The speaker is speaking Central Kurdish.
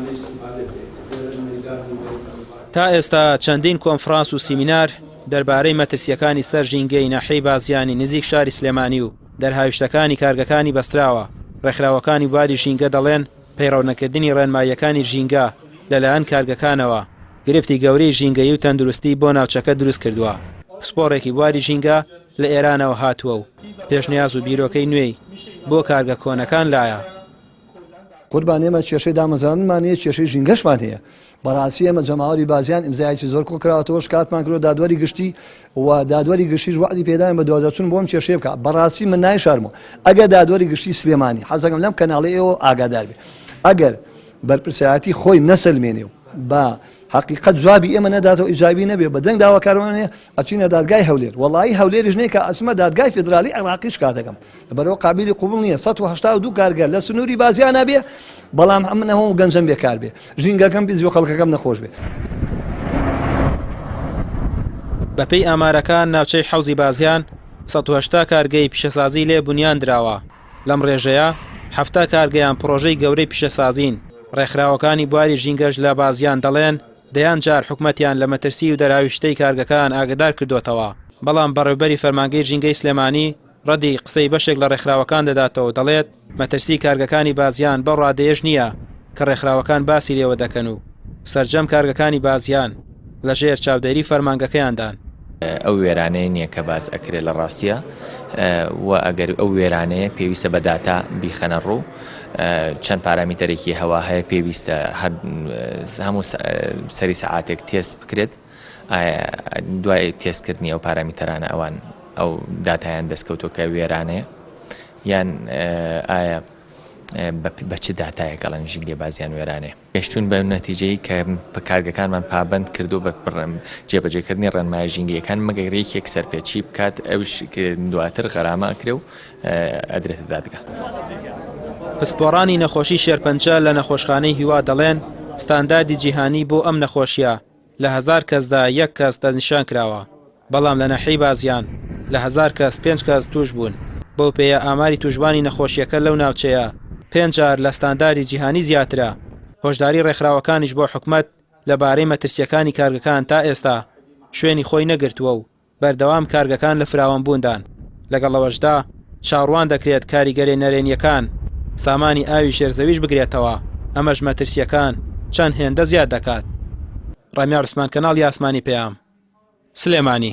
شتانە ئیستیفادە بکەین لێرە مەیدان و تا ئێستا چەندین کۆنفرانس و سیمینار دەربارەی مەترسییەکانی سەر ژینگەی ناحیەی بازیانی نزیک شاری سلێمانی و دەرهاویشتەکانی کارگەکانی بەستراوە، ڕێکخراوەکانی بواری ژینگە دەڵێن پەیڕەونەکردنی ڕێنماییەکانی ژینگە لەلایەن کارگەکانەوە گرفتی گەورەی ژینگەیی و تەندروستی بۆ ناوچەکە دروستکردووە. پسپۆڕێکی بواری ژینگە لە ئێرانەوە هاتووە و پێشنیاز و بیرۆکەی نوێی بۆ کارگە کۆنەکان لایە. قوربان ئێمە کێشەی دامەزراندنمان هەیە کێشەی ژینگەشمان هەیە بەڕاستی ئێمە جەماوەری بازیان ئیمزایەکی زۆر کۆکراوەتەوە شکاتمان کردو دادوەری گشتی و دادوەری گشتیش وەعدی پێداین بە دواداچوون بۆم کێشەیە بکە بەڕاستی من نایشارمەوە ئەگەر دادوەری گشتی سلێمانی حەزەکەم لەم کەناڵی ئێوە ئاگادار بێ ئەگەر بەرپرسایەتی خۆی نەسەلمێنێ و بە حەقیقەت جوابی ئێمە نەداتەوە ئیجابی نەبێ بە دەنگ داواکارمان هەیە ئەچینە دادگای هەولێر وەڵایی هەولێریش نییە کە ئەچمە دادگای فیدرالی عێراقیش کاتەکەم لەبەرئەوە قابیلی قبوڵ نییە 182 کارگەر لە سنووری بازیانە بێ بەڵام ئەمن هەموو گەنجم بێکار بێ ژینگەکەم پیس بێ خەڵکەکەم نەخۆش بێ. بەپێی ئامارەکان ناوچەی حەوزی بازیان 180 کارگەی پیشەسازی لێ بونیان دراوە، لەم ڕێژەیە 70 کارگەیان پڕۆژەی گەورەی پیشەسازین، ڕێکخراوەکانی بواری ژینگەش لە بازیان دەڵێن دەیان جار حکومەتیان لە مەترسی و دەرهاویشتەی کارگەکان ئاگەدار کردۆتەوە، بەڵام بەڕێوبەری فەرمانگەی ژینگەی سلێمانی ڕەدی قسەی بەشێک لە ڕێکخراوەکان دەداتەوە و دەڵێت، مەترسی کارگەکانی بازیان بەو ڕادەیەش نییە کە ڕێکخراوەکان باسی لێوە دەکەن و سەرجەم کارگەکانی بازیان لەژێر چاودێری فەرمانگەکەیاندان. ئەو وێرانەیە نییە کە باس ئەکرێت لە ڕاستیا و ئەگەر ئەو وێرانەیە پێویستە بە داتا بیخەنە ڕوو چەند پارامیتەرێکی هەوا هەیە پێویستە هەر هەموو سەری سەعاتێک تێست بکرێت ئایا دوای تێستکردنی ئەو پارامیتەرانە ئەوان ئەو داتایان دەستکەوتووە کە وێرانەیە یان ئایا بە چ داتایەک ئەڵێن ژینگەی بازیان وێرانەیە؟ گەشتوون بەو نەتیجەی کە کارگەکانمان پابەند کردووە بە جێبەجێکردنی ڕێنمایە ژینگەیەکان مەگەر یەکێک سەرپێچی بکات ئەویش دواتر غەرامە ئەکرێ و ئەدرێتە دادگا. پسپۆڕانی نەخۆشی شێرپەنجە لە نەخۆشخانەی هیوا دەڵێن، ستانداردی جیهانی بۆ ئەم نەخۆشییە لە هەزار کەسدا یەک کەس دەستنیشان کراوە، بەڵام لە ناحیەی بازیان لە هەزار کەس پێنج کەس تووشبوون، بەو پێیە ئاماری تووشبوانی نەخۆشییەکە لەو ناوچەیە پێنج جار لە ستانداری جیهانی زیاترە، هۆشداری ڕێکخراوەکانیش بۆ حکومەت لەبارەی مەترسییەکانی کارگەکان تا ئێستا شوێنی خۆی نەگرتووە و بەردەوام کارگەکان لە فراوانبووندان، لەگەڵ ئەوەشدا چاوڕوان دەکرێت کاریگەریە نەرێنییەکان سامانی ئاوی ژێرزەویش بگرێتەوە، ئەمەش مەترسییەکان چەند هێندە زیاد دەکات. ڕامیار عوسمان کەناڵی ئاسمانی پەیام، سلێمانی.